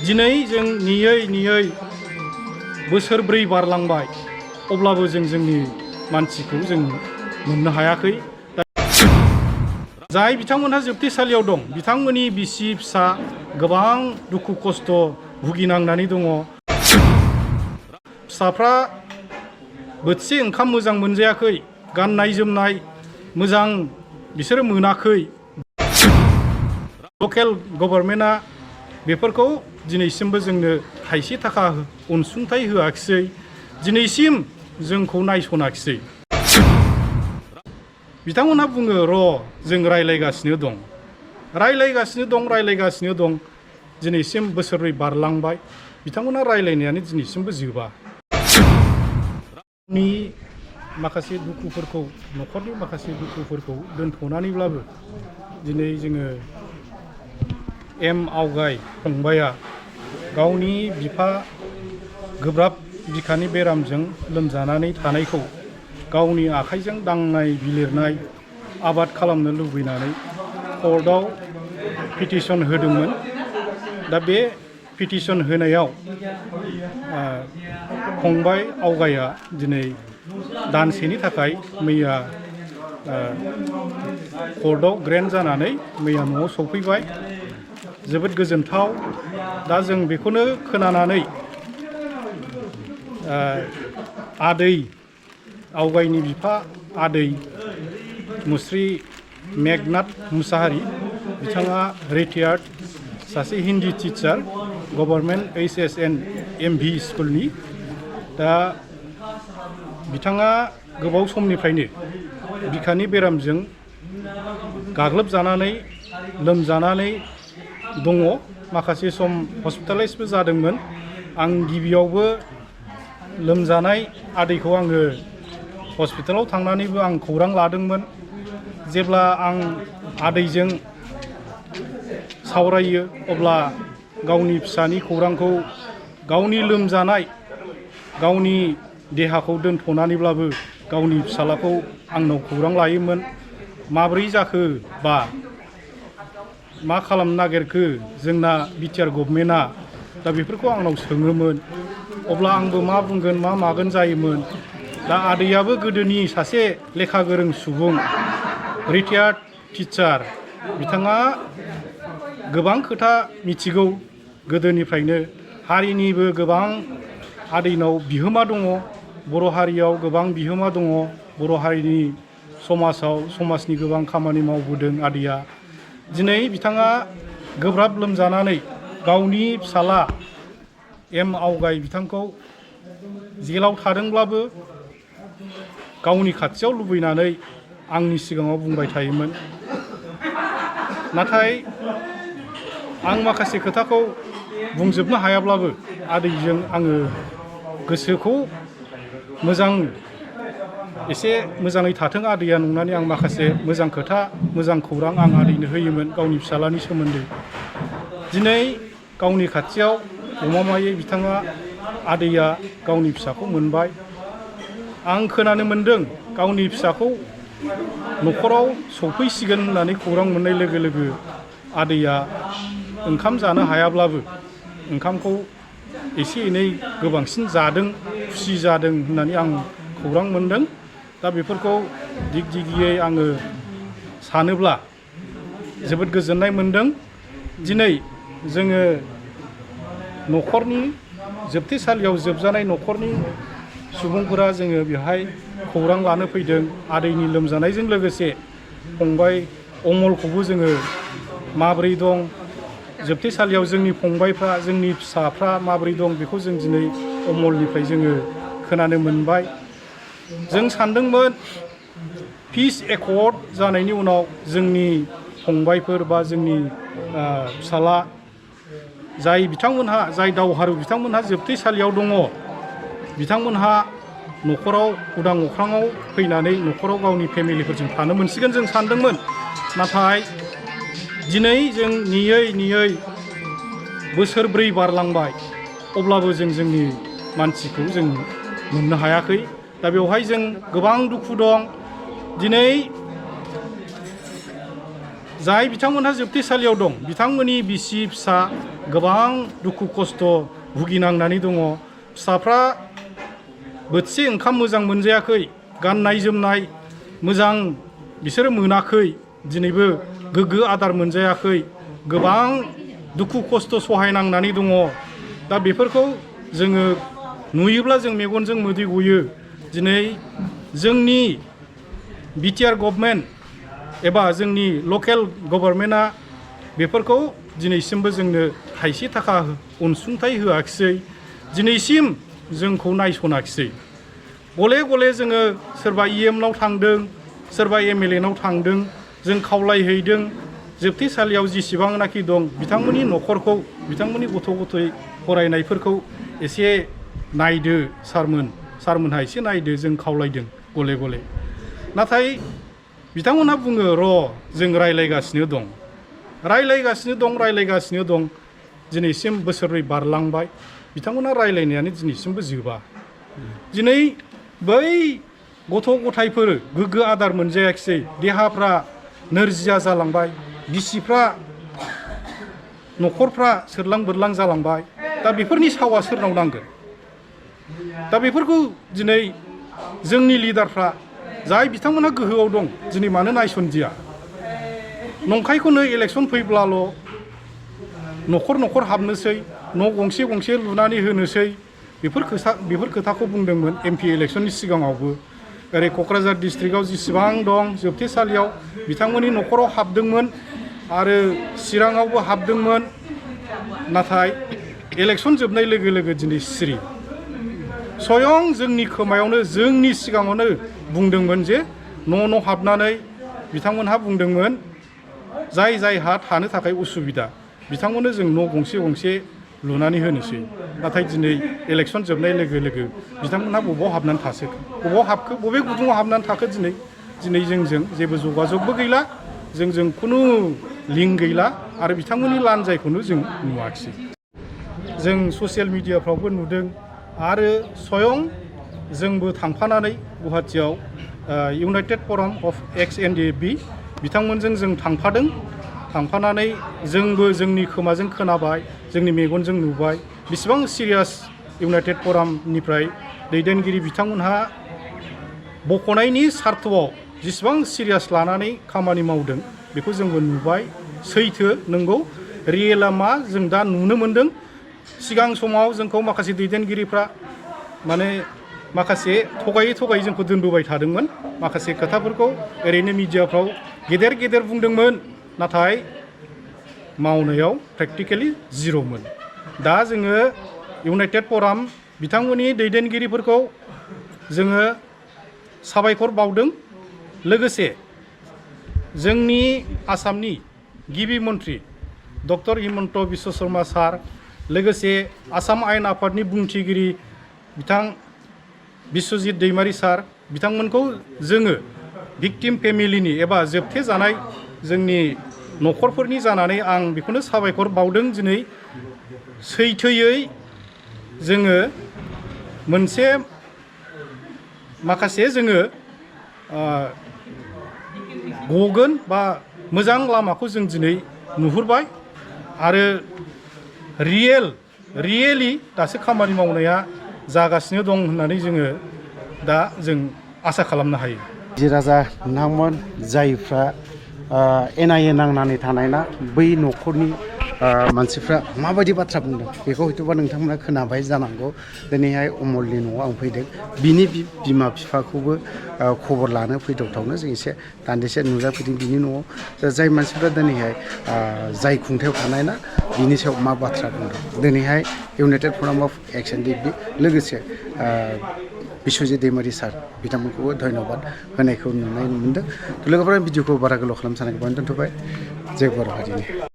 दिनै जों नेयै बोसोरब्रै बारलांबाय अब्लाबो जों जोंनि मानसिखौ जों मोननो हायाखै। जाय बिथांमोनहा जोबथेसालियाव दं बिथांमोननि बिसि फिसा गोबां दुखु खस्थ' भुगिनांनानै दङ। फिसाफ्रा बोथिसे ओंखाम मोजां मोनजायाखै, गाननाय जोमनाय मोजां बिसोरो मोनाखै। लकेल गभर्नमेन्टआ बेफोरखौ दिनैसिमबो जोंनो थाइसे थाखा अनसुंथाइ होआखिसै, दिनैसिम जोंखौ नायसनाखिसै। बिथांमोनहा बुङो र' जों रायलायगासिनो दं। दिनैसिम बोसोरब्रै बारलांबाय, बिथांमोनहा रायलायनायानो दिनैसिमबो जोबा। माखासे दुखुफोरखौ, न'खरनि माखासे दुखुफोरखौ दोनथ'नानैब्लाबो दिनै जोङो आवगाय फंबाया गावनि बिफा गोब्राब बिखानि बेरामजों लोमजानानै थानायखौ गावनि आखाइजों दांनाय बिलिरनाय आबाद खालामनो लुबैनानै कर्टआव पिटिसन होदोंमोन। दा बे पिटिसन होनायाव फंबाय आवगाया दिनै दानसेनि थाखाय मैया कर्टआव ग्रेन्ट जानानै मैया न'आव सफैबाय। जोबोद गोजोनथाव। दा जों बेखौनो खोनानानै आदै आवगायनि बिफा आदै मुस्रि मेघनाथ मुसाहारि, बिथाङा रिटायार्ड सासे Hindi teacher government HSN MV स्कुलनि। दा बिथाङा गोबाव समनिफ्रायनो बिखानि बेरामजों गाग्लोबजानानै लोमजानानै दङ। माखासे सम हस्पिटालाइसबो जादोंमोन। आं गिबियावबो लोमजानाय आदैखौ आङो हस्पिटालाव थांनानैबो आं खौरां लादोंमोन। जेब्ला आं आदैजों सावरायो अब्ला गावनि फिसानि खौरांखौ, गावनि लोमजानाय गावनि देहाखौ दोनथ'नानैब्लाबो गावनि फिसालाखौ आंनाव खौरां लायोमोन। माब्रै जाखो बा मा खालामनो नागिरखो जोंना बिटिआर गभर्नमेन्टआ, दा बेफोरखौ आंनाव सोङोमोन। अब्ला आंबो मा बुंगोन मा मागोन जायोमोन। दा आदैयाबो गोदोनि सासे लेखा गोरों सुबुं, रिटायार्ड टिचार। बिथाङा गोबां खोथा मिथिगौ गोदोनिफ्रायनो। हारिनिबो गोबां आदैनाव बिहोमा दङ। बर' हारियाव गोबां बिहोमा दङ। बर' हारिनि समाजनि गोबां खामानि मावबोदों आदैया। दिनै बिथाङा गोब्राब लोमजानानै गावनि फिसाला आवगाय बिथांखौ जेलाव थादोंब्लाबो गावनि खाथियाव लुबैनानै आंनि सिगाङाव बुंबाय थायोमोन। नाथाय आं माखासे खोथाखौ बुंजोबनो हायाब्लाबो आदैजों आङो गोसोखौ एसे मोजाङै थाथों आदैया नंनानै आं माखासे मोजां खोथा, मोजां खौरां आं आदैनो होयोमोन गावनि फिसालानि सोमोन्दै। दिनै गावनि खाथियाव गमामायै बिथाङा आदैया गावनि फिसाखौ मोनबाय। आं खोनानो मोन्दों गावनि फिसाखौ न'खराव सफैसिगोन होननानै खौरां मोननाय लोगो लोगो आदैया ओंखाम जानो हायाब्लाबो ओंखामखौ एसे एनै गोबांसिन जादों, खुसि जादों होननानै आं खौरां मोन्दों। दा बेफोरखौ दिग दिगियै आङो सानोब्ला जोबोद गोजोननाय मोन्दों। दिनै जोङो न'खरनि जोबथेसालियाव जोबजानाय न'खरनि सुबुंफोरा जोङो बेवहाय खौरां लानो फैदों। आदैनि लोमजानायजों लोगोसे फंबाय अमलखौबो जोङो माबोरै दं, जोबथेसालियाव जोंनि फंबायफ्रा, जोंनि फिसाफ्रा माबोरै दं बेखौ जों दिनै अमलनिफ्राय जोङो खोनानो मोनबाय। जों सानदोंमोन पिस एकर्ड जानायनि उनाव जोंनि फंबायफोर बा जोंनि फिसाला जाय दावहारु बिथांमोनहा जोबथेसालियाव दङ, बिथांमोनहा न'खराव उदां अख्राङाव फैनानै न'खराव गावनि फेमिलिफोरजों थानो मोनसिगोन जों सानदोंमोन। नाथाय दिनै जों नेयै बोसोरब्रै बारलांबाय अब्लाबो जों जोंनि मानसिखौ जों मोननो हायाखै। दा बेवहाय जों गोबां दुखु दं। दिनै जाय बिथांमोनहा जोबथेसालियाव दं बिथांमोननि बिसि फिसा गोबां दुखु खस्थ' भुगिनांनानै दङ फिसाफ्रा बोथिसे ओंखाम मोजां मोनजायाखै गाननाय जोमनाय मोजां बिसोरो मोनाखै दिनैबो गोग्गो आदार मोनजायाखै गोबां दुखु खस्थ' सहायनांनानै दङ दा बेफोरखौ जोङो नुयोब्ला जों मेगनजों मोदै गयो दिनै जोंनि बिटिआर गभर्नमेन्ट एबा जोंनि लकेल गभर्नमेन्टआ बेफोरखौ दिनैसिमबो जोंनो थाइसे थाखा अनसुंथाइ होआखिसै दिनैसिम जोंखौ नायसनाखिसै गले गले जोङो सोरबा इएमनाव थांदों सोरबा एमएलएनाव थांदों जों खावलायहैदों जोबथेसालियाव जेसेबांनाखि दं बिथांमोननि न'खरखौ बिथांमोननि गथ' गथाय फरायनायफोरखौ एसे नायदो सारमोनहा एसे नायदो जों खावलायदों गले गले नाथाय बिथांमोनहा बुङो र' जों रायलायगासिनो दं दिनैसिम बोसोरब्रै बारलांबाय बिथांमोनहा रायलायनायानो दिनैसिमबो जोबा दिनै बै गथ' गथायफोर गोग्गो आदार मोनजायाखिसै देहाफ्रा नोरजिया जालांबाय बिसिफ्रा न'खरफ्रा सोरलां बोरलां जालांबाय दा बेफोरनि सावा सोरनाव नांगोन दा बेफोरखौ दिनै जोंनि लिडारफ्रा जाय बिथांमोनहा गोहोआव दं दिनै मानो नायसनदिया नंखायखौनो इलेक्सन फैब्लाल' न'खर हाबनोसै न' गंसे गंसे लुनानै होनोसै बेफोर खोथाखौ बुंदोंमोन एमपि इलेक्सननि सिगाङावबो ओरै क'क्राझार डिस्ट्रिक्टआव जेसेबां दं जोबथेसालियाव बिथांमोननि न'खराव हाबदोंमोन आरो चिराङावबो हाबदोंमोन नाथाय इलेक्सन जोबनाय लोगो लोगो दिनै सिरि स्वयं जोंनि खोमायावनो जोंनि सिगाङावनो बुंदोंमोन जे न' हाबनानै बिथांमोनहा बुंदोंमोन जायहा थानो थाखाय उसुबिदा बिथांमोननो जों न' गंसे लुनानै होनोसै नाथाय दिनै इलेक्सन जोबनाय लोगो लोगो बिथांमोनहा बबाव हाबनानै थासो बबाव हाबखो बबे गुदुङाव हाबनानै थाखो दिनै जोंजों जेबो जगाजगबो गैला जोंजों खुनु लिंक गैला आरो बिथांमोननि लानजायखौनो जों नुवाखिसै जों ससियेल मिडियाफ्रावबो नुदों आरो स्वयं जोंबो थांफानानै गुवाहाटियाव इउनाइटेड फराम अफ एक्स एनडिएफबि बिथांमोनजों जों थांफानानै जोंबो जोंनि खोमाजों खोनाबाय जोंनि मेगनजों नुबाय बेसेबां सिरियास इउनाइटेड फरामनिफ्राय दैदेनगिरि बिथांमोनहा बख'नायनि सार्थआव जेसेबां सिरियास लानानै खामानि मावदों बेखौ जोंबो नुबाय सैथो नंगौ रियेला मा जों दा नुनो मोनदों सिगां समाव जोंखौ माखासे दैदेनगिरिफ्रा माने माखासे थगायै जोंखौ दोनबोबाय थादोंमोन माखासे खोथाफोरखौ ओरैनो मिडियाफ्राव गेदेर बुंदोंमोन नाथाय मावनायाव प्रेक्टिकेलि जिर'मोन दा जोङो इउनाइटेड फराम बिथांमोननि दैदेनगिरिफोरखौ जोङो साबायखर बावदों लोगोसे जोंनि आसामनि गिबि मन्त्रि डक्टर हिमन्त बिश्व शर्मा सार लोगोसे आसाम आयेन आफादनि बुंथिगिरि बिथां बिश्वजित दैमारि सार बिथांमोनखौ जोङो भिक्टिम फेमिलिनि एबा जोबथे जानाय जोंनि न'खरफोरनि जानानै आं बेखौनो साबायखर बावदों दिनै सैथोयै जोङो मोनसे माखासे जोङो गगोन बा मोजां लामाखौ जों दिनै नुहुरबाय आरो रियेलि दासो खामानि मावनाया जागासिनो दं होननानै जों आसा खालामनो हायो। राजा नोंथांमोन जायफ्रा एनाये नांनानै थानाय ना बै न'खरनि मानसिफ्रा माबायदि बाथ्रा बुंदों बेखौ हयथ'बा नोंथांमोना खोनाबाय जानांगौ दिनैहाय अमलनि न'आव आं फैदों बिनि बिमा बिफाखौबो खबर लानो फैदावथावनो जों एसे दान्दिसे नुजाफैदों बिनि न'आव जाय मानसिफ्रा दिनैहाय जाय खुंथायाव थानाय ना बिनि सायाव मा बाथ्रा बुंदों दिनैहाय इउनाइटेड फराम अफ एक्स एनडिएफबि लोगोसे बिश्वजित दैमारि सार बिथांमोनखौबो धन्यबाद होनायखौ नुनाय मोनदों लोगोफोरा भिडिअखौ बारा गोलाव खालामनो सानाखै बावनो दोनथ'बाय जय बर' हारिनि।